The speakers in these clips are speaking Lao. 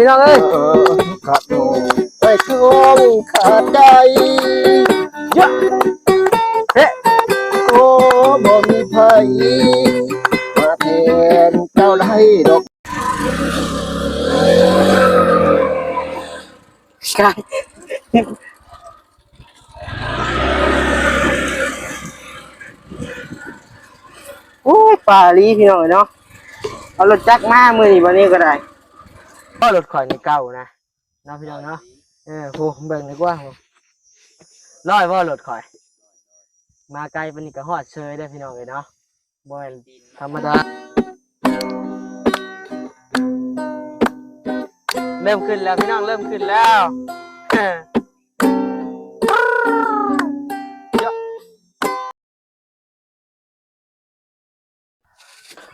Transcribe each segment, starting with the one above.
ພີ່ນ້ອງເອີຍ ຂາດໂຕໄປຄອງຂາດໃຈ ເຍາະ ເຮະ ໂອ້ ບໍ່ມີໃຜມາແທນເຈົ້າໄດ້ດອກ. ໂອ້ຍ ປ່າອີ່ຫຼີພີ່ນ້ອງເອີຍເນາະ ເອົາລົດຈັກມາມື້ນີ້ ບັດນີ້ກໍໄດ້ ເພາະລົດຂ້ອຍນີ້ເກົ່ານະເນາະ ພີ່ນ້ອງເນາະ. ເອີ ໂຫ ເບິ່ງດີກວ່າ ໂຫ ລອຍບໍ່ລົດຂ້ອຍ ມາໄກປານນີ້ກໍຮອດເຊີຍເດີ້ ພີ່ນ້ອງເອີຍເນາະ. ບໍ່ແມ່ນທຳມະດາ ເລີ່ມຂຶ້ນແລ້ວພີ່ນ້ອງ ເລີ່ມຂຶ້ນແລ້ວ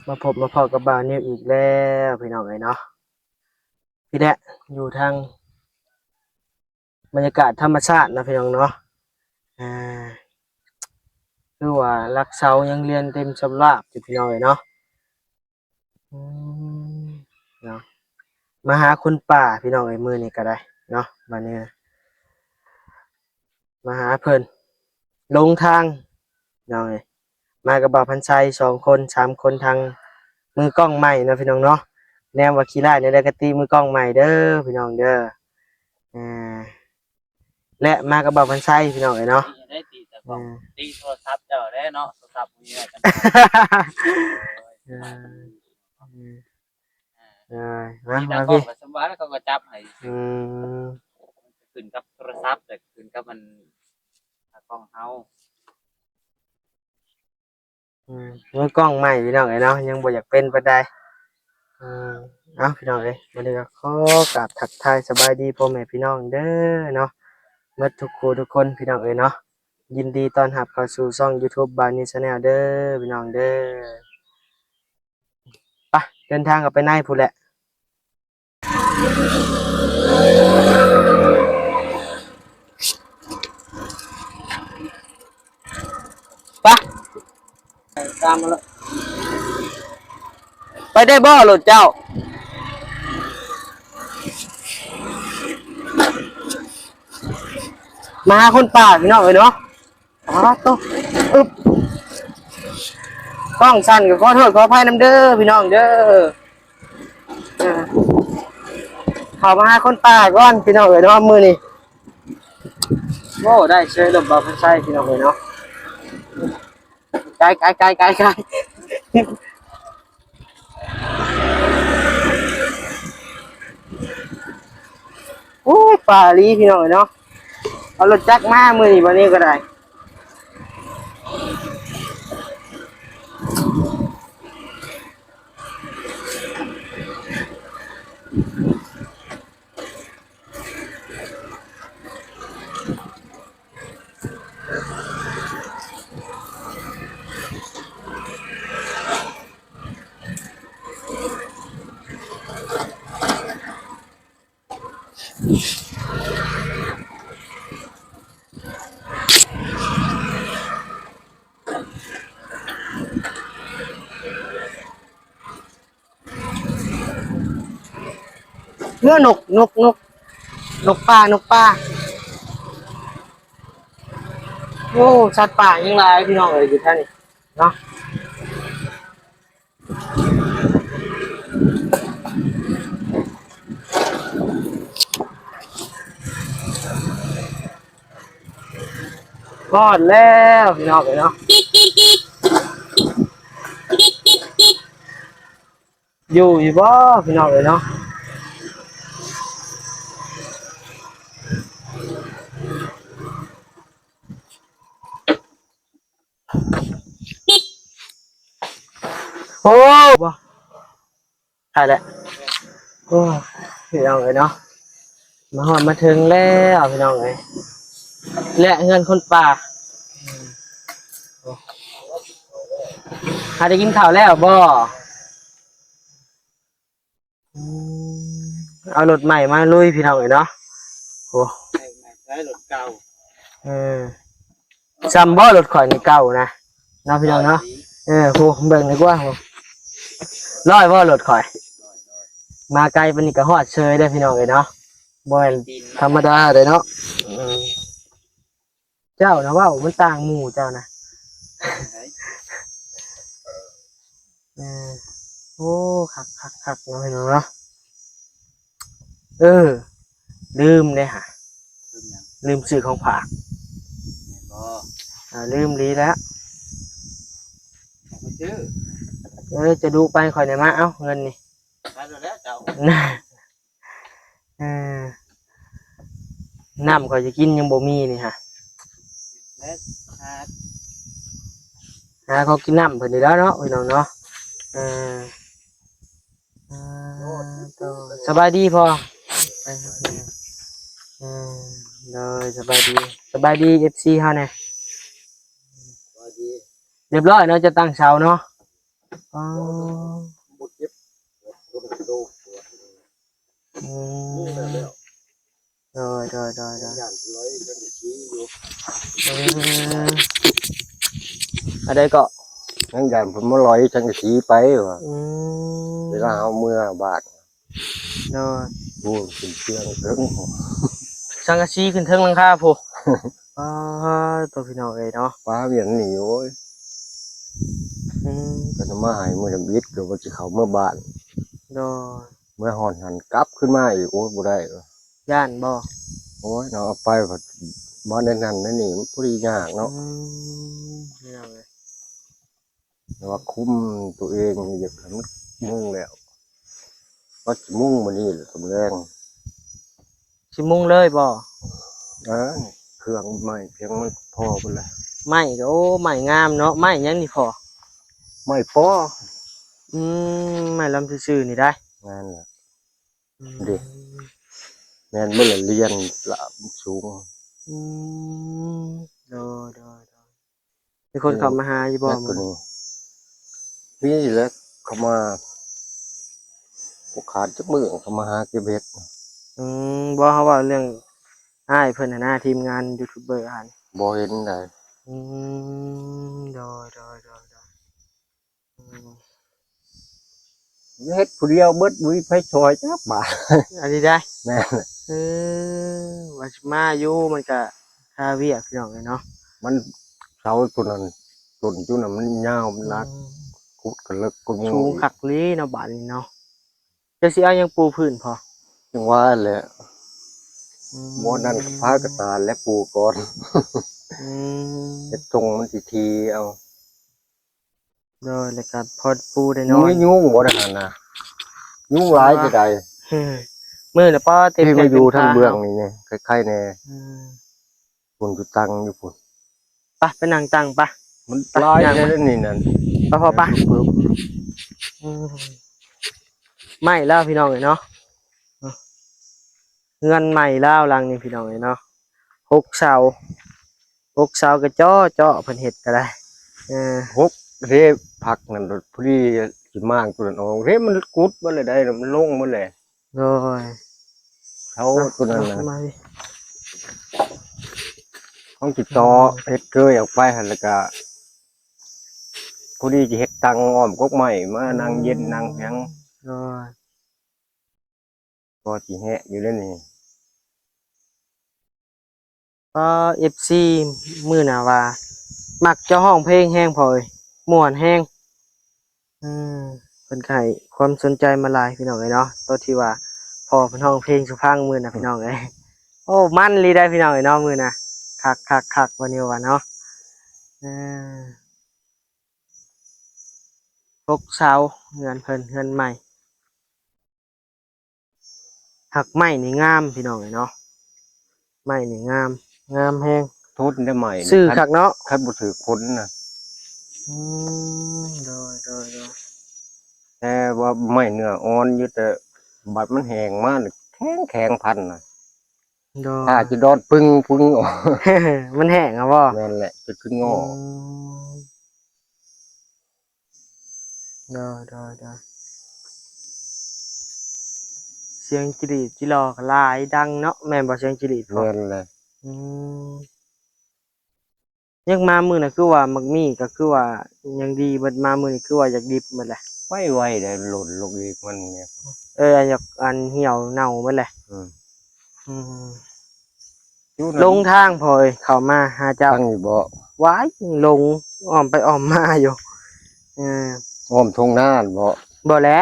ມາພົບມາພໍ້ກັບບ່າວນິວອີກແລ້ວ ພີ່ນ້ອງເອີຍເນາະ. ພີ້ແຫຼະ ຢູ່ທາງ ບັນຍາກາດທຳມະຊາດເນາະ ພີ່ນ້ອງເນາະ. ອ່າ ຄືວ່າຫຼັກເສົາຍັງລຽນເຕັມສຳລາບຢູ່ ພີ່ນ້ອງເອີຍເນາະ. ອືມ ເນາະ ມາຫາຄົນປ່າ ພີ່ນ້ອງເອີຍ ມື້ນີ້ກໍໄດ້ເນາະ. ບັດນີ້ມາຫາເພິ່ນ ຫຼົງທາງ ພີ່ນ້ອງເອີຍ ມາກັບບ່າວພັນໄຊສອງຄົນສາມຄົນ ທັງມືກ້ອງໃໝ່ເນາະ ພີ່ນ້ອງເນາະ. ແນມວ່າຂີ້ລ້າຍແນວໃດກໍຕິມືກ້ອງໃໝ່ເດີ້ ພີ່ນ້ອງເດີ້. ອ່າ ແລະ ມາກັບບ່າວພັນໄຊ ພີ່ນ້ອງເອີຍເນາະ. ໄດ້ຕິແຕ່ ອືມ ຕິໂທລະສັບເຈົ້າແຫຼະເນາະ ໂທລະສັບມີໄວ້ກັນ ເອີ ເອີ ເອີ ມາ ມາ ມາ ພີ່ ສຳບາຍ ເຂົາກໍຈັບໃຫ້. ອືມ ຂຶ້ນກັບໂທລະສັບ ແຕ່ຂຶ້ນກັບມັນ ຕາກ້ອງເຮົາ. ອືມ ມືກ້ອງໃໝ່ ພີ່ນ້ອງເອີຍເນາະ ຍັງບໍ່ຢາກເປັນປານໃດ. ເອີ ເອົາ ພີ່ນ້ອງເອີຍ ວັນນີ້ກໍຂໍກາບທັກທາຍສະບາຍດີພໍ່ແມ່ພີ່ນ້ອງເດີ້ເນາະ ໝົດທຸກຄູ່ທຸກຄົນ ພີ່ນ້ອງເອີຍເນາະ. ຍິນດີຕ້ອນຮັບເຂົ້າສູ່ຊ່ອງຢູທູບ ບາວນິວ ແຊນແນວ ເດີ້ ພີ່ນ້ອງເດີ້. ໄປ ເດີນທາງເຂົ້າໄປໃນພຸ້ນແຫຼະ. ໄປ ຕາມມາເລີຍ ໄປໄດ້ບໍ່ລົດເຈົ້າ? ມາຫາຄົນປ່າ ພີ່ນ້ອງເອີຍເນາະ. ອໍ ໂຕ ອຶບ ກ້ອງສັ່ນກໍຂໍໂທດຂໍອະໄພນຳເດີ້ ພີ່ນ້ອງເດີ້. ເອີ ເຂົ້າມາຫາຄົນປ່າກ່ອນ ພີ່ນ້ອງເອີຍເນາະ ມື້ນີ້. ໂອ້ ໄດ້ເຊີຍລົດບ່າວພັນໄຊ ພີ່ນ້ອງເອີຍເນາະ. ໄກ ໄກ ໄກ ໄກ ໄກ. ໂອ້ຍ ປ່າອີ່ຫຼີ ພີ່ນ້ອງເອີຍເນາະ ເອົາລົດຈັກມາມື້ນີ້ ບັດນີ້ກໍໄດ້. ເຮືອນົກ ນົກ ນົກ ນົກປ່າ ນົກປ່າ. ໂອ້ ສັດປ່າແຮງຫຼາຍ ພີ່ນ້ອງເອີຍ ຢູ່ແຖວນີ້ເນາະ. ຮອດແລ້ວ ພີ່ນ້ອງເອີຍເນາະ. ຢູ່ ຢູ່ບໍ່ ພີ່ນ້ອງເອີຍເນາະ. ໂອ້ ບໍ່ ຖ່າຍແຫຼະ. ໂອ້ ພີ່ນ້ອງເອີຍເນາະ ມາຮອດມາເຖິງແລ້ວ ພີ່ນ້ອງເອີຍ ແລະ ເຮືອນຄົນປ່າ. ຫາໄດ້ກິນເຂົ້າແລ້ວບໍ່? ອືມ ເອົາລົດໃໝ່ມາລຸຍ ພີ່ນ້ອງເອີຍເນາະ. ໂອ້ ໃຊ້ລົດເກົ່າ ເອີ ສ່ຳບໍ່ລົດຂ້ອຍນີ້ເກົ່ານະເນາະ ພີ່ນ້ອງເນາະ. ເອີ ໂຫ ເບິ່ງດີກວ່າ ໂຫ ລອຍບໍ່ລົດຂ້ອຍ? ມາໄກປານນີ້ກໍຮອດເຊີຍເດ້ພີ່ນ້ອງເອີຍເນາະ ບໍ່ແມ່ນທຳມະດາເດ້ເນາະ. ເຈົ້ານະເວົ້າມັນຕ່າງໝູ່ເຈົ້ານະ. ເອີ ໂອ້ ຄັກໆໆເນາະພີ່ນ້ອງເນາະ. ເອີ ລືມເດ້ຫະ ລືມຫຍັງ? ລືມຊື້ຂອງຝາກ ແມ່ນບໍ່? ອ່າ ລືມອີ່ຫຼີແລ້ວ ເອົາໄປຊື້. ເອີ ຈະດຸໄປ ຂ້ອຍໄດ້ມາເອົາເງິນນີ້ ໄປແລ້ວເຈົ້າ. ເອີ ນ້ຳຂ້ອຍຈະກິນຍັງບໍ່ມີນີ້ຫະ ແລ້ວຫາ ຫາເຂົາກິນນ້ຳເພິ່ນນີ້ແຫຼະເນາະ ພີ່ນ້ອງເນາະ. ເອີ ອ່າ ໂດຍ ສະບາຍດີພໍ່. ເອີ ໂດຍ ສະບາຍດີ ສະບາຍດີ ເອັຟຊີ ເຮົາແດ່. ສະບາຍດີ. ຮຽບຮ້ອຍເນາະ ຈະຕັ້ງເສົາເນາະ. ອໍ ບໍ່ເຈັບ ອືມ ໂດຍ ໂດຍ ໂດຍ ໂດຍ ຢ້ານລອຍສັງກະສີຢູ່. ເອີ ອັນໃດເກາະ? ຍັງຢ້ານເພິ່ນມາລອຍສັງກະສີໄປວ່າ. ອືມ ເວລາເຮົາເມືອບ້ານ. ໂດຍ ໂອ້ ຂຶ້ນເທິງ ສັງກະສີຂຶ້ນເທິງຫຼັງຄາພຸ້ນ. ປາດໂທ້ ພີ່ນ້ອງເອີຍເນາະ ປາວຽນນີ້ ໂອ້ຍ. ອືມ ເພິ່ນເອົາມາໃຫ້ມື້ທຳອິດ ກໍວ່າຊິເຂົ້າເມືອບ້ານ. ໂດຍ ເມືອຮອດຫັ້ນກັບຂຶ້ນມາອີກ ໂອ້ຍ ບໍ່ໄດ້. ຢ້ານບໍ່? ໂອ້ຍເນາະ ເອົາໄປບັດມາແນວນັ້ນແນວນີ້ ມັນບໍ່ໄດ້ຍາກເນາະ. ອືມ ພີ່ນ້ອງເອີຍ ແຕ່ວ່າຄຸມຕົວເອງນີ້ ຢາກໃຫ້ມັນມຸງແລ້ວ ວ່າຊິມຸງມື້ນີ້ແຫຼະ ຕອນແລງ. ຊິມຸງເລີຍບໍ່? ເອີ ເຄື່ອງໄມ້ພຽງມັນພໍພຸ້ນແຫຼະ. ໄມ້ກໍ ໂອ້ ໄມ້ງາມເນາະ. ໄມ້ຫຍັງນີ້ພໍ່? ໄມ້ປໍ. ອືມ ໄມ້ລຳຊື່ໆນີ້ໄດ໋. ແມ່ນແຫຼະ. ອືມ ເດ້ ແມ່ນບໍ່ລະ ລຽນລະມັນສູງ. ອືມ ໂດຍ ໂດຍ ໂດຍ. ມີຄົນເຂົ້າມາຫາຢູ່ບໍ່ມື້ນີ້? ມີແຫຼະ ເຂົ້າມາບໍ່ຂາດຈັກມື້ ເຂົ້າມາຫາເກັບເຫັດ. ອືມ ບໍ່ ເຮົາເວົ້າເລື່ອງອ້າຍເພິ່ນຫັ້ນນະ ທີມງານຢູທູບເບີຫັ້ນ. ບໍ່ເຫັນໃດ. ອືມ ໂດຍ ໂດຍ ໂດຍ ໂດຍ. ອືມ ເຮັດຜູ້ດຽວເບິດ ບໍ່ມີໃຜຊ່ອຍຈັກບາດ. ອັນນີ້ໄດ໋. ແມ່ນ. ເອີ ວ່າຊິມາຢູ່ ມັນກະຄາວຽກ ພີ່ນ້ອງເອີຍເນາະ. ມັນເສົາຕົ້ນນັ້ນ ຕົ້ນຈຸນັ້ນມັນຍາວ ມັນໜັກ. ອືມ ຂຸດກໍເລິກກວ່າໝູ່ ສູງຄັກອີ່ຫຼີເນາະ ບາດນີ້ເນາະ. ເຈົ້າຊິເອົາຫຍັງປູພື້ນພໍ່? ຈັ່ງວ່າແຫຼະ. ອືມ ບໍ່ນັ້ນກໍຜ້າກະຕານແຫຼະປູກ່ອນ. ອືມ ເຮັດຊົງມັນຖີ່ໆເອົາ. ໂດຍ ແລ້ວກໍພໍປູໄດ້ນອນ. ມີຍຸງບໍ່ໄດ້ຫັ້ນນະ? ຍຸງຫຼາຍ ວ່າ ເທື່ອໃດ. ມື້ນະປ້າເຕັມ ທີ່ມາຢູ່ທາງເບື້ອງນີ້ ໄຄໆແດ່. ອືມ ພຸ້ນຢູ່ຕັ່ງຢູ່ພຸ້ນ. ໄປ ໄປນັ່ງຕັ່ງໄປ. ມັນ ໄປ ຫຼາຍ ຍ່າງ ແລ້ວນີ້ນັ້ນ. ໄປພໍ່ໄປ. ອືມ ໄມ້ລາວ ພີ່ນ້ອງເອີຍເນາະ. ເຮືອນໃໝ່ລາວຫຼັງນີ້ ພີ່ນ້ອງເອີຍເນາະ. ຫົກເສົາ ຫົກເສົາກໍເຈາະໆ ເພິ່ນເຮັດກໍໄດ້. ເອີ ຫົກເດ້ ຜັກນັ້ນ ພໍດີຊິມ້າງຕົວນັ້ນອອກເດ້. ມັນກຸດໝົດແລ້ວໃດ໋ ມັນລົງໝົດແລ້ວ. ໂດຍ ເສົາຕົວນັ້ນນະ ມາ ມາ ຂອງຕິດຕໍ່. ອືມ ເຮັດເກີຍອອກໄປຫັ້ນ ແລ້ວກະພໍດີຊິເຮັດຕັ່ງອ້ອມກົກໄມ້ ມາ ອືມ ນັ່ງເຢັນນັ່ງຫຍັງ. ໂດຍ ພໍຊິແຮະຢູ່ເດ້ນີ້. ກໍ ເອັຟຊີ ມື້ໜ້າວ່າ ມັກເຈົ້າຮ້ອງເພງແຮງພໍ່ເອີຍ ມ່ວນແຮງ. ອືມ ເພິ່ນກໍໃຫ້ຄວາມສົນໃຈມາຫຼາຍ ພີ່ນ້ອງເອີຍເນາະ. ໂຕທີ່ວ່າພໍ່ເພິ່ນຮ້ອງເພງສູ່ຟັງມື້ນະ ພີ່ນ້ອງເອີຍ. ໂອ້ ມັນອີ່ຫຼີໄດ໋ ພີ່ນ້ອງເອີຍເນາະ ມື້ນະ. ຄັກໆໆ ວ່າແນວວ່າເນາະ. ເອີ ຫົກເສົາ ເຮືອນເພິ່ນ ເຮືອນໃໝ່. ຫາກໄມ້ນີ້ງາມ ພີ່ນ້ອງເອີຍເນາະ. ໄມ້ນີ້ງາມ ງາມແຮງ. ທົນໄດ້ໄມ້ນີ້ ຊື່ຄັກເນາະ ຄັນບໍ່ຖືກຝົນນະ. ອືມ ໂດຍ ໂດຍ ໂດຍ. ແຕ່ວ່າໄມ້ເນື້ອອ່ອນຢູ່ ແຕ່ບັດມັນແຫ້ງມານີ້ ແຂງ ແຂງພັນນະ. ໂດຍ ຖ້າຈະດອດປຶງ ປຶງອອກ. ມັນແຫ້ງອະບໍ່? ແມ່ນແຫຼະ ຈະຂຶ້ນງໍ້. ອືມ ໂດຍ ໂດຍ ໂດຍ. ສຽງຈີ່ຫຼີດຈີ່ຫຼໍ່ກໍຫຼາຍ ດັງເນາະ ແມ່ນບໍ່ ສຽງຈີ່ຫຼີດ? ແມ່ນແຫຼະ. ອືມ ຍັງມາມື້ນະ ຄືວ່າໝາກມີ້ກໍຄືວ່າຍັງດີເບິດ ມາມື້ນີ້ຄືວ່າຢາກດິບເບິດແຫຼະ. ເ ໄວໆ ໄດ້ ຫຼົ່ນລົງອີກ ມັນນີ້ ເອີ ອັນ ອັນຫ່ຽວເນົ່າເບິດແຫຼະ. ອືມ ອືມ ຢູ່ນັ້ນ ຫຼົງທາງພໍ່ເອີຍ ເຂົ້າມາຫາເຈົ້າ ທາງນີ້ບໍ? ຫວ້າຍ ຫຼົງ ອ້ອມໄປອ້ອມມາຢູ່. ເອີ ອ້ອມທົ່ງນາບໍ? ບໍ່ແຫຼະ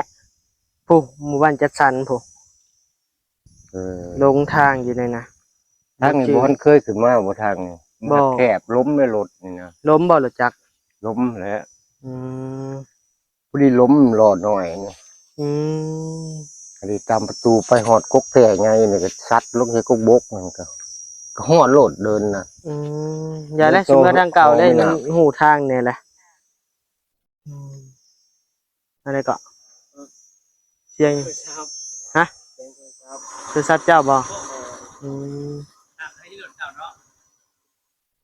ພຸ້ນ ໝູ່ບ້ານຈັດສັນພຸ້ນ. ເອີ ຫຼົງທາງຢູ່ນີ້ນະ. ທາງນີ້ບໍ່ທັນເຄີຍຂຶ້ນມາບໍ່ ທາງນີ້? ບໍ່ ມັນແຄບ ລົ້ມໃນລົດນີ້ນະ. ລົ້ມບໍ່ລົດຈັກ? ລົ້ມແຫຼະ. ອືມ ພໍດີລົ້ມລໍ້ນ້ອຍນີ້. ອືມ ອັນນີ້ຕາມປະຕູໄປຮອດກົກແພ້ໃຫຍ່ນີ້ ກໍຊັດລົງໃສ່ກົກບົກ ມັນກໍ ກໍຮອດໂລດເດີນນະ. ອືມ ຢ່າແລະ ຊິເມືອທາງເກົ່າເລີຍ ມັນຮູ້ທາງແດ່ແຫຼະ. ອືມ ອັນໃດເກາະ? ສຽງ ໂທລະສັບ ຮະ? ສຽງໂທລະສັບ ໂທລະສັບເຈົ້າບໍ? ເອີ ອືມ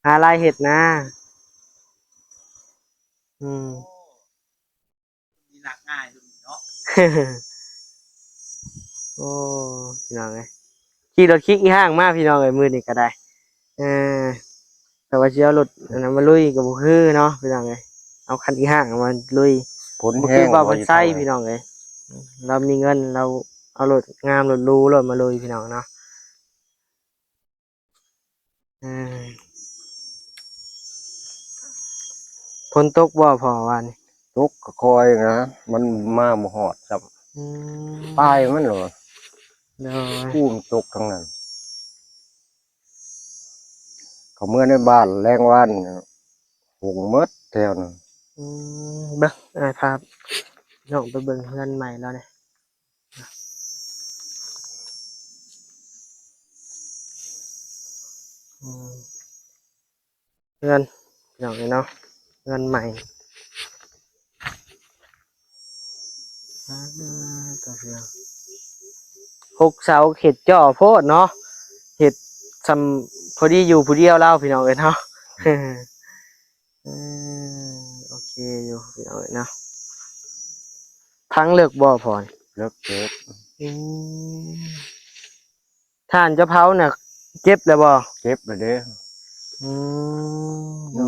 ຫາລາຍເຮັດນາ. ອືມ ມີຫຼັກງ່າຍເນາະ. ໂອ້ ພີ່ນ້ອງເອີຍ ຂີ່ລົດຄິກອີ່ຫ້າງມາ ພີ່ນ້ອງເອີຍ ມື້ນີ້ກໍໄດ້. ເອີ ແຕ່ວ່າຊິເອົາລົດອັນນັ້ນມາລຸຍກໍບໍ່ຄືເນາະ ພີ່ນ້ອງເອີຍ. ເອົາຄັນອີ່ຫ້າງມາລຸຍ ບໍ່ຄືບ່າວພັນໄຊ ພີ່ນ້ອງເອີຍ. ລາວມີເງິນ ລາວເອົາລົດງາມ ລົດຫຼູ ລົດມາລຸຍ ພີ່ນ້ອງເນາະ. ເອີ ຝົນຕົກບໍ່ພໍ່ວານນີ້? ຕົກກໍຄ່ອຍນະ ມັນມາບໍ່ຮອດຊ້ຳ. ອືມ ປາຍມັນເນາະ. ໂດຍ ພູມຕົກທາງນັ້ນ. ເຂົາເມືອໃນບ້ານແລງວານ ຫົງໝົດແຖວນັ້ນ. ອືມ ເບິ່ງ ອ້າຍພານ້ອງໄປເບິ່ງເຮືອນໃໝ່ລາວແດ່. ອືມ ເຮືອນ ພີ່ນ້ອງເອີຍເນາະ ເຮືອນໃໝ່. ອ່າ ຕົວເຮືອນ ຫົກເສົາ ເຮັດຈໍ້ໂພດເນາະ ເຮັດຊ່ຳພໍດີຢູ່ຜູ້ດຽວລາວ ພີ່ນ້ອງເອີຍເນາະ. ອືມ ໂອເຄຢູ່ ພີ່ນ້ອງເອີຍເນາະ. ພັງເລິກບໍ່ພໍ່? ເລິກ ເລິກ. ອືມ ຖ່ານເຈົ້າເຜົານະ ເກັບແລ້ວບໍ່? ເກັບແລ້ວເດ້. ອື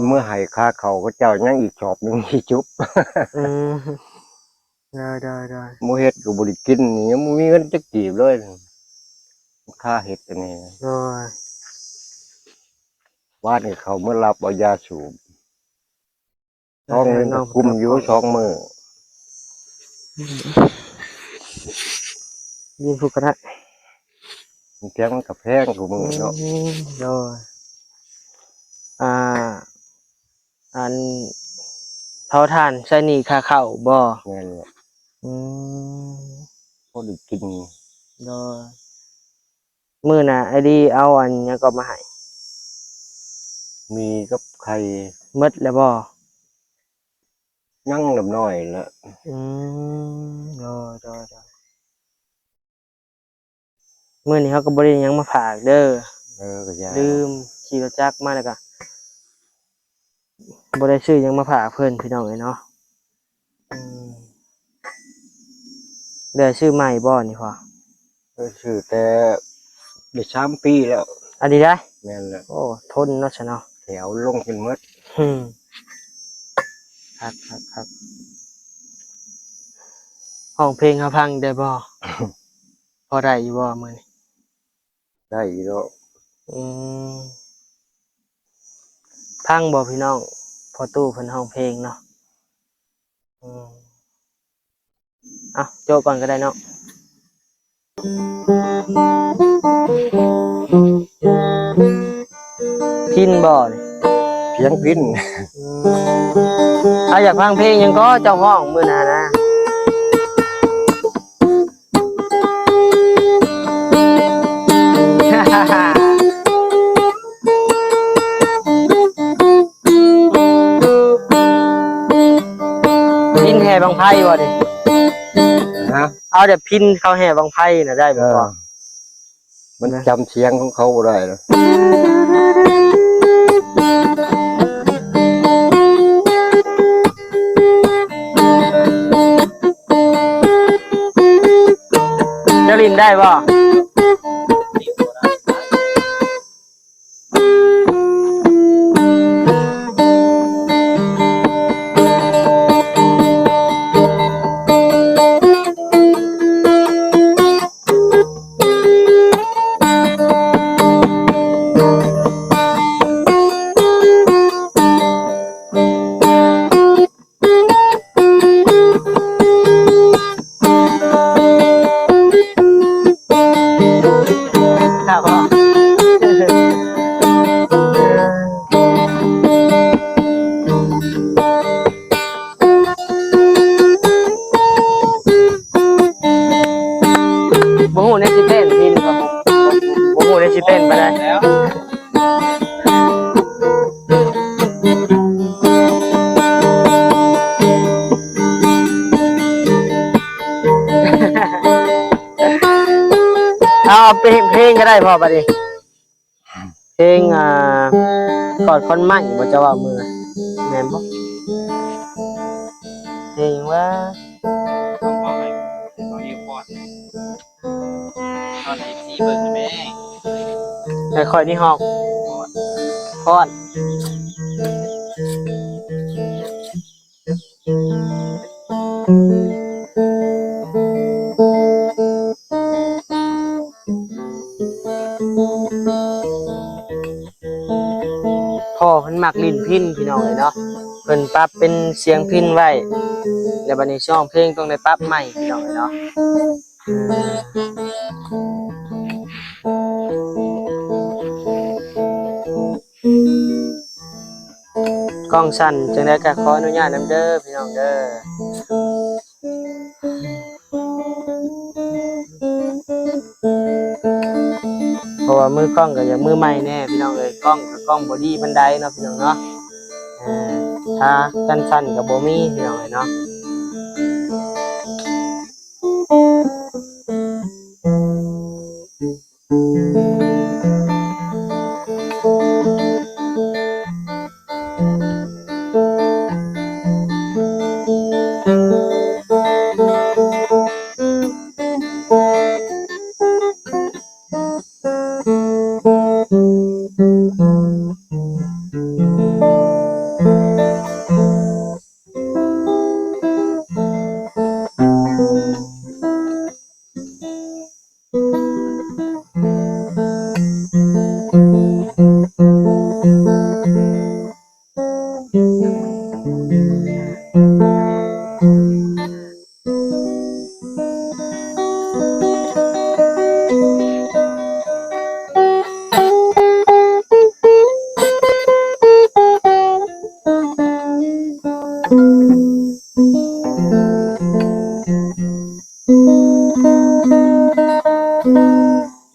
ມ ເມື່ອໃຫ້ຄ່າເຂົ້າເຂົາເຈົ້າ ຍັງອີກສອບໜຶ່ງຊິຈຸບ. ອືມ ໄດ້ໆໆ ບໍ່ເຮັດກໍບໍ່ໄດ້ກິນນີ້ ຍັງບໍ່ມີເງິນຈັກກີບເລີຍ ຄ່າເຮັດອັນນີ້. ໂດຍ ວານນີ້ເຂົາມາລັບເອົາຢາສູບ ຊອງໜຶ່ງກໍກຸມຢູ່ສອງມື້. ອືມ ຍິງຜູ້ກໍໄດ້ ມັນແພງ ມັນກໍແພງທຸກມື້ເນາະ. ອືມ ໂດຍ ອ່າ ອັນເຜົາຖ່ານໃຊ້ໜີ້ຄ່າເຂົ້າບໍ່? ແມ່ນແຫຼະ. ອືມ ພໍໄດ້ກິນ. ໂດຍ ມື້ໜ້າອ້າຍດີເອົາອັນຫຍັງກໍມາໃຫ້? ໝີ່ກັບໄຂ່. ໝົດແລ້ວບໍ່? ຍັງລຳນ້ອຍລະ. ອືມ ໂດຍໆໆ. ມື້ນີ້ເຮົາກໍບໍ່ໄດ້ຫຍັງມາຝາກເດີ. ເອີ ກໍຢ່າ ລືມ ຂີ່ລົດຈັກມາແລ້ວກໍບໍ່ໄດ້ຊື້ຫຍັງມາຝາກເພິ່ນ ພີ່ນ້ອງເອີຍເນາະ. ອືມ ໄດ້ຊື້ໃໝ່ບໍ່ນີ້ພໍ່? ເອີ ຊື້ແຕ່ໄດ້ສາມປີແລ້ວ. ອັນນີ້ໄດ໋? ແມ່ນແລ້ວ. ໂອ້ ທົນເນາະຊະເນາະ. ແຖວລົງຈົນໝົດ. ອືມ ຄັກໆໆ. ຮ້ອງເພງໃຫ້ເຮົາຟັງໄດ້ບໍ່? ພໍໄດ້ຢູ່ບໍ່ມື້ນີ້? ໄດ້ຢູ່ດອກ. ອືມ ຟັງບໍ່ພີ່ນ້ອງ? ພໍ່ຕູ້ເພິ່ນຮ້ອງເພງເນາະ. ອືມ ເອົາ ໂຈະກ່ອນກໍໄດ້ເນາະ. ພິນບໍ່ນີ້? ພຽງພິນ. ອືມ ເຮົາຢາກຟັງເພງຫຍັງກໍເຈົ້າຮ້ອງມື້ນັ້ນນະ? ພິນແຫ່ບັ້ງໄຟບໍ່ນີ້? ຮະ? ເອົາແບບພິນເຂົາແຫ່ບັ້ງໄຟນະ ໄດ້ບໍ່? ເອີ ມັນຈຳສຽງຂອງເຂົາບໍ່ໄດ້. ເຈົ້າຫຼິ້ນໄດ້ບໍ່? ເອົາເພງ ເພງກໍໄດ້ພໍ່ ບັດນີ້ ເພງ ອ່າ ກອດຂອນໄມ້ບໍ່ ເຈົ້າເວົ້າມື້ ແມ່ນບໍ່? ເພງວ່າ ເອົາໃຫ້ເຂົາເອງປ້ອນ ຕອນເອັຟຊີເບິ່ງແມ່ ໃຫ້ຂ້ອຍນີ້ຮອກ ປ້ອນ ປ້ອນ. ພໍ່ເພິ່ນມັກຫຼິ້ນພິນ ພີ່ນ້ອງເອີຍເນາະ, ເພິ່ນປັບເປັນສຽງພິນໄວ້ ແລ້ວບັດນີ້ຮ້ອງເພງຕ້ອງໄດ້ປັບໃໝ່ ພີ່ນ້ອງເອີຍເນາະ. ກ້ອງສັ່ນຈັ່ງໃດກໍຂໍອະນຸຍາດນຳເດີພີ່ນ້ອງເດີ, ເພາະວ່າມືກ້ອງກໍຢາກມືໃໝ່ແດ່ພີ່ນ້ອງເອີຍ, ກ້ອງກໍກ້ອງບໍ່ດີປານໃດເນາະພີ່ນ້ອງເນາະ, ເອີ ຂາສັ້ນໆກໍບໍ່ມີພີ່ນ້ອງເອີຍເນາະ.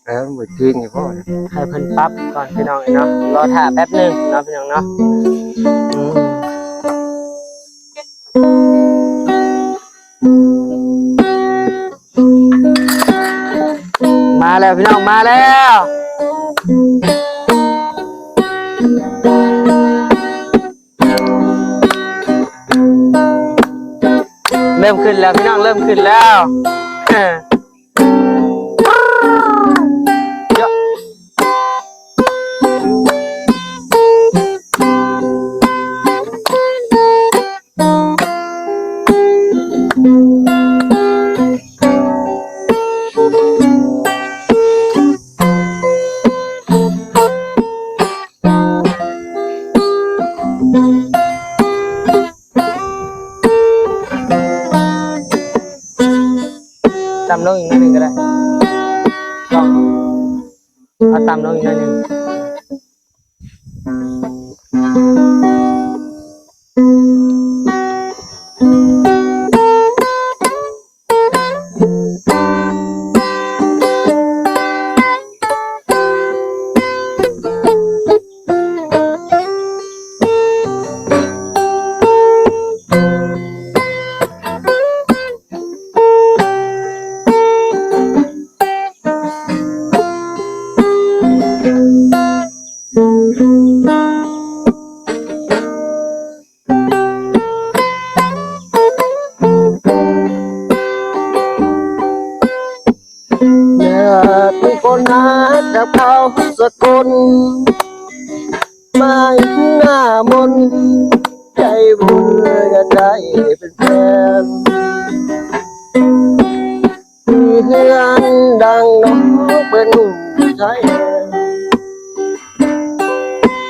ເອີ ມື້ຄືນນີ້ພໍ ໃຫ້ເພິ່ນປັບກ່ອນພີ່ນ້ອງເອີຍເນາະ, ລໍຖ້າແປັບໜຶ່ງເນາະພີ່ນ້ອງເນາະ. ອືມ ມາແລ້ວພີ່ນ້ອງ ມາແລ້ວ, ເລີ່ມຂຶ້ນແລ້ວພີ່ນ້ອງ ເລີ່ມຂຶ້ນແລ້ວ. ຕ່ຳລົງອີກໜ້ອຍໜຶ່ງກໍໄດ້, ເອົາຕ່ຳລົງອີກໜ້ອຍໜຶ່ງ.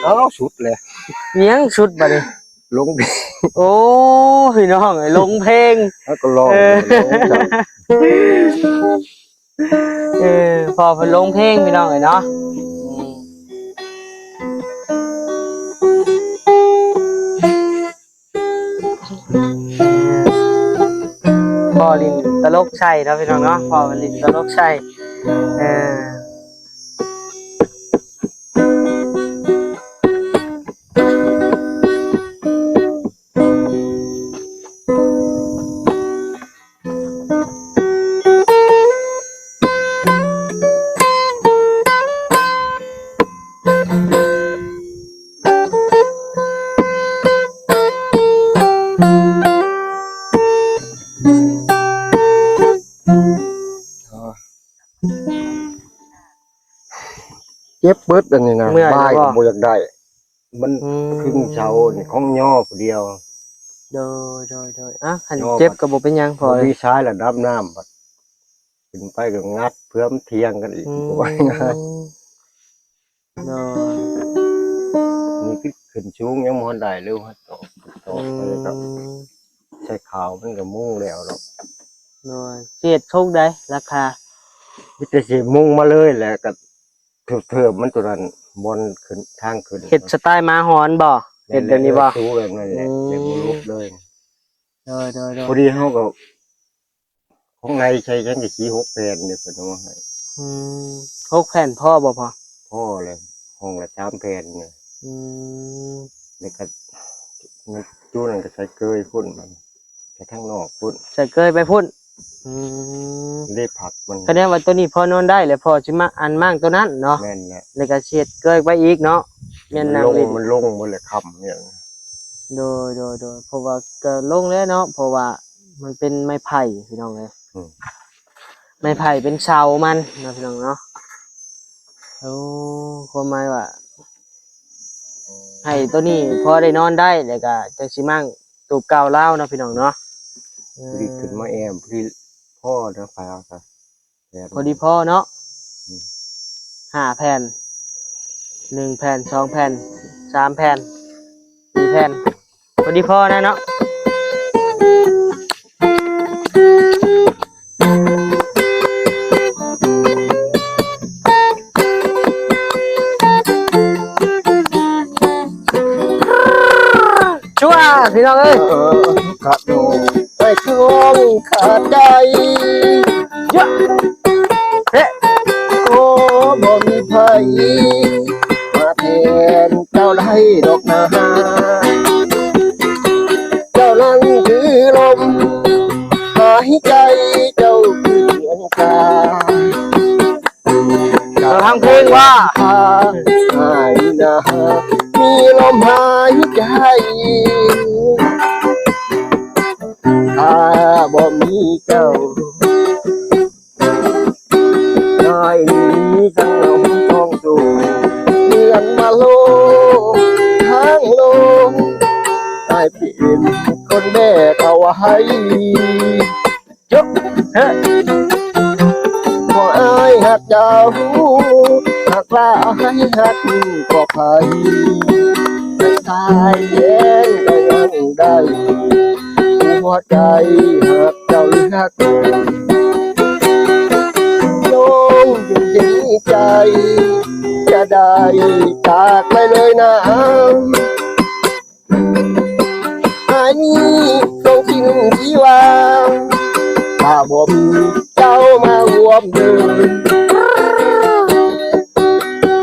ເອົາ ສຸດແລ້ວ ຍັງສຸດບັດນີ້ ລົງເພງ. ໂອ້ ພີ່ນ້ອງເອີຍ ລົງເພງ ເຮົາກໍລອງ ເອີ ລອງ ເອີ ພໍເພິ່ນລົງເພງພີ່ນ້ອງເອີຍເນາະ. ພໍ່ຫຼິ້ນຕະຫຼົກໃສ່ເນາະພີ່ນ້ອງເນາະ, ພໍ່ເພິ່ນຫຼິ້ນຕະຫຼົກໃສ່ ເອີ. ເ ເຈັບເບິດອັນນີ້ນະ ເມື່ອຍແລ້ວບໍ່? ບ່າຍກໍບໍ່ຢາກໄດ້ ມັນ ອືມ ຄຶ່ງເສົານີ້ຂອງຍໍຜູ້ດຽວ. ໂດຍ ໂດຍ ໂດຍ ອ່ະ ຄັນເຈັບກໍບໍ່ເປັນຫຍັງ ພໍມີສາຍລະດັບນ້ຳ ບັດຂຶ້ນໄປກໍງັດເພື່ອມັນທ່ຽງກັນອີກ ອືມ ບໍ່ວ່າງ່າຍ. ໂດຍ ນີ້ຄືຂຶ້ນສູງຍັງບໍ່ທັນໄດ້ເລີຍ ວ່າຕໍ່ ຕໍ່ໄປແລ້ວກໍ ອືມ ໃສ່ຂາວມັນກໍມຸງແລ້ວດອກ. ໂດຍ ຊິເຮັດຊົງໃດລາຄາ? ມີແຕ່ຊິມຸງມາເລີຍແຫຼະ ກໍເທີບໆ ມັນຕົວນັ້ນ ບ່ອນຂຶ້ນ ທາງຂຶ້ນ ເຮັດສະໄຕລ໌ໝາຫອນບໍ່? ເຮັດແບບນີ້ບໍ່? ແມ່ນແຫຼະ ເອີ ສູງແບບນັ້ນແຫຼະ ອືມ ແບບບໍ່ຫຼຸບເລີຍ. ໂດຍ ໂດຍ ໂດຍ ພໍດີເຮົາກໍ ຂອງໃນໃຊ້ຍັງໄດ້ສີ່ຫົກແຜ່ນເດ້ ເພິ່ນເອົາມາໃຫ້. ອືມ ຫົກແຜ່ນພໍບໍ່ພໍ່? ພໍແລ້ວ ຫ້ອງລະສາມແຜ່ນນະ. ອືມ ແລ້ວກໍ ມັນ ໂຕນັ້ນກໍໃສ່ເກີຍພຸ້ນ ມັນ ໄປທາງນອກພຸ້ນ ໃສ່ເກີຍໄປພຸ້ນ. ອືມ ເລພັກມັນ ຄະແນນວ່າໂຕນີ້ພໍນອນໄດ້ແລ້ວ ພໍຊິມາອັນມ້າງໂຕນັ້ນເນາະ. ແມ່ນແຫຼະ ແລ້ວກໍຊິເຮັດເກີຍໄປອີກເນາະ. ແມ່ນນາງ ມັນລົງ ລິນ ມັນລົງໝົດແລ້ວ ຄ່ຳນີ້. ໂດຍ ໂດຍ ໂດຍ ເພາະວ່າກໍລົງແລ້ວເນາະ ເພາະວ່າ ມັນເປັນໄມ້ໄຜ່ພີ່ນ້ອງເອີຍ. ອືມ ໄມ້ໄຜ່ເປັນເສົາມັນເນາະພີ່ນ້ອງເນາະ. ໂອ້ ຄວາມໝາຍວ່າ ໃຫ້ໂຕນີ້ພໍໄດ້ນອນໄດ້ ແລ້ວກະຈັ່ງຊິມ້າງຕູບເກົ່າລາວເນາະພີ່ນ້ອງເນາະ. ເອີ ພໍດີຂຶ້ນມາແອ້ມ ພໍດີພໍເນາະ ໄປເອົາຊະ. ພໍດີພໍເນາະ. ອືມ ຫ້າແຜ່ນ ໜຶ່ງແຜ່ນ ສອງແຜ່ນ ສາມແຜ່ນ ສີ່ແຜ່ນ ພໍດີພໍນະເນາະ. ຊົ່ວ ພີ່ນ້ອງເອີຍ ເອີ ຂາດໂຕ ໄປທວງຂາດໃຈ ເຍາະ ເຮະ ໂອ້ ບໍ່ມີໃຜມາແທນເຈົ້າໄດ້ດອກນາ ເຈົ້ານັ້ນຄືລົມຫາຍໃຈ ເຈົ້າຄືດວງຕາ. ເຈົ້າທາງເພງວ່າ ຫາຍນາ ມີລົມຫາຍໃຈ ຖ້າບໍ່ມີເຈົ້າ ອ້າຍນີ້ສັງເຮົາຕ້ອງສູ້ ເມື່ອນມາໂລກທາງໂລກ ອ້າຍເປັນຄົນແບກເອົາໄວ້. ຈົບເທີະ ຂໍອ້າຍຮັກເຈົ້າ ຫາກວ່າອ້າຍຮັກກໍໄປ ແຕ່ສາຍແດນກໍຍັງໄດ້ ຫົວໃຈຮັກເຈົ້າເຫຼືອເກີນ ນ້ອງຈຶ່ງເຫັນໃຈ ຈະໄດ້ຈາກໄປເລີຍນາ. ອ້າຍນີ້ສົ່ງສິ້ນຊີວາ ຖ້າບໍ່ມີເຈົ້າມາຮ່ວມເດີນ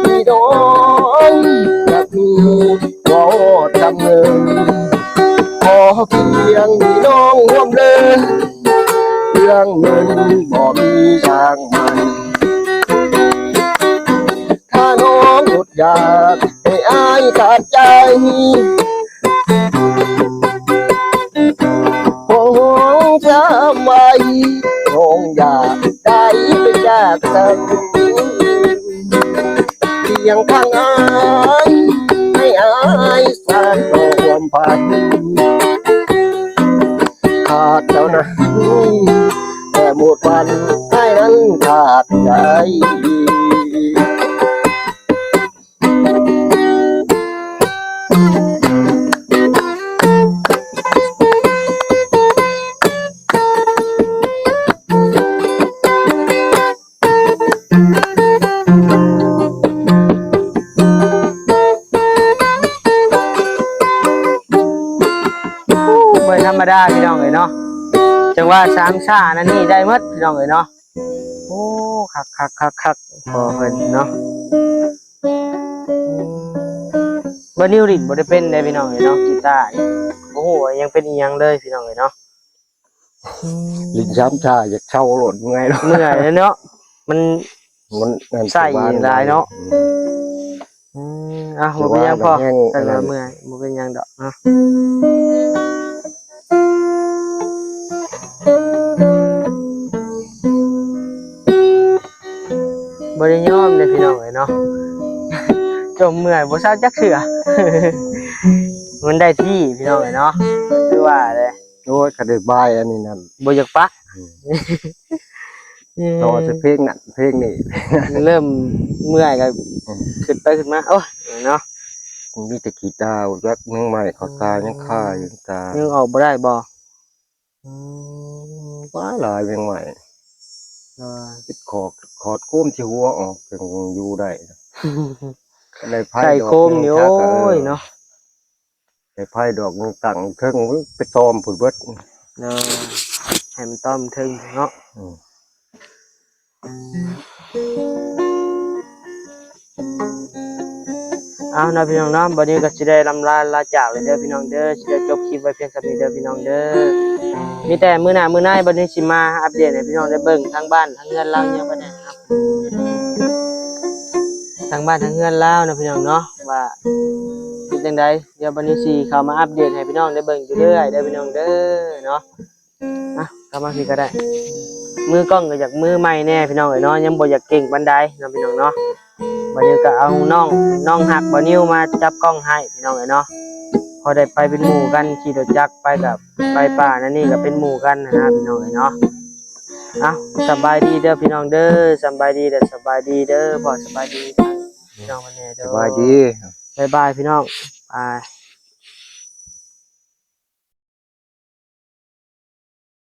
ພີ່ນ້ອງຈະມີບໍ່ຈຳເນີນ ຂໍພຽງມີນ້ອງຮ່ວມເດີນ ເລື່ອງເງິນບໍ່ມີຢ່າງມັນ ຖ້ານ້ອງອົດຢາກໃຫ້ອ້າຍຂາດໃຈ ຂໍຮ້ອງຈຳໄວ້ ນ້ອງຢ່າໄດ້ໄປຈາກກັນ ພຽງຂ້າງອ້າຍ ໃຫ້ອ້າຍສານຕໍ່ຄວາມຝັນ ຂາດເຈົ້ານັ້ນແຕ່ໝົດວັນ ອ້າຍນັ້ນຂາດໃຈ. ບໍ່ທຳມະດາພີ່ນ້ອງເອີຍເນາະ ຈັງຫວະສາມຊ້ານັ້ນນີ້ໄດ້ໝົດພີ່ນ້ອງເອີຍເນາະ. ໂອ້ ຄັກໆໆໆ ພໍ່ເພິ່ນເນາະ. ອືມ ບ່າວນິວຫຼິ້ນບໍ່ໄດ້ເປັນເດ້ພີ່ນ້ອງເອີຍເນາະ ກີຕານີ້ ບໍ່ຮູ້ວ່າຍັງເປັນອີ່ຫຍັງເລີຍພີ່ນ້ອງເອີຍເນາະ. ອືມ ຫຼິ້ນຊ້ຳຊ້າຢາກເຊົາໂລດ ເມື່ອຍໂລດ ເມື່ອຍເນາະ ມັນ ມັນອັນ ໃສ່ຫຼາຍເນາະ. ອືມ ອືມ ອ່ະ ບໍ່ເປັນຫຍັງພໍ່ ແຕ່ວ່າເມື່ອຍ ບໍ່ເປັນຫຍັງດອກເນາະ. ອືມ ບໍ່ໄດ້ຍອມເດ້ພີ່ນ້ອງເອີຍເນາະ ຈົມເມື່ອຍບໍ່ເຊົາຈັກເທື່ອ ມັນໄດ້ທີ່ພີ່ນ້ອງເອີຍເນາະ ຄືວ່າເດ້. ໂອ້ຍ ຄັນໄດ້ບາຍອັນນີ້ນັ້ນ ບໍ່ຢາກປະ ອືມ ຕໍ່ແຕ່ເພງນັ້ນເພງນີ້ ເລີ່ມເມື່ອຍກໍ ອືມ ຂຶ້ນໄປຂຶ້ນມາ ໂອ້ຍ ເນາະ ມີແຕ່ຂີ້ຕາ ຈັກແມງໄມ້ເຂົ້າຕາ ອືມ ຍັງຄາຢູ່ຕາ ຍັງອອກບໍ່ໄດ້ບໍ່? ອືມ ຫຼາຍໆ ແມງໄມ້ ເອີ ຕິດຂອດ ຂອດໂຄມທີ່ຫົວອອກ ຈຶ່ງຢູ່ໄດ້ ໄດ້ໄຟ ໄດ້ໂຄມນີ້ ດອກໜຶ່ງ ໂອ້ຍ ເນາະ ໄດ້ໄຟດອກໜຶ່ງຕັ້ງເທິງ ໄປຕອມພຸ້ນເບິດ ເອີ ໃຫ້ມັນຕອມເທິງເນາະ ອືມ. ເອົາເນາະພີ່ນ້ອງເນາະ ບັດນີ້ກໍຊິໄດ້ລ່ຳລາລາຈາກເລີຍເດີພີ່ນ້ອງເດີ ຊິໄດ້ຈົບຄລິບໄວ້ພຽງສ່ຳນີ້ເດີພີ່ນ້ອງເດີ ມີແຕ່ມື້ໜ້າມື້ໃນບັດນີ້ຊິມາອັບເດດໃຫ້ພີ່ນ້ອງໄດ້ເບິ່ງທາງບ້ານທາງເຮືອນລາວຍັງບໍ່ໄດ້ເນາະ ທາງບ້ານທາງເຮືອນລາວເນາະພີ່ນ້ອງເນາະ ວ່າເປັນຈັ່ງໃດ ດຽວບັດນີ້ຊິເຂົ້າມາອັບເດດໃຫ້ພີ່ນ້ອງໄດ້ເບິ່ງຢູ່ເລື້ອຍເດີພີ່ນ້ອງເດີເນາະ. ອ່ະ ເຂົ້າມາພີ້ກໍໄດ້ ມືກ້ອງກໍຢາກມືໃໝ່ແດ່ພີ່ນ້ອງເອີຍເນາະ ຍັງບໍ່ຢາກເກັ່ງປານໃດເນາະພີ່ນ້ອງເນາະ ບັດນີ້ກໍເອົານ້ອງ ນ້ອງຮັກບ່າວນິວມາຈັບກ້ອງໃຫ້ພີ່ນ້ອງເອີຍເນາະ ພໍໄດ້ໄປເປັນໝູ່ກັນ ຂີ່ລົດຈັກໄປກັບໄປປ່ານັ້ນນີ້ກໍເປັນໝູ່ກັນຫັ້ນນະພີ່ນ້ອງເອີຍເນາະ. ເອົາ ສະບາຍດີເດີພີ່ນ້ອງເດີ ສະບາຍດີເດີ ສະບາຍດີເດີ ພໍ່ ສະບາຍດີພີ່ນ້ອງເພິ່ນແດ່ເດີ ສະບາຍດີ ບາຍບາຍພີ່ນ້ອງ ບາຍ.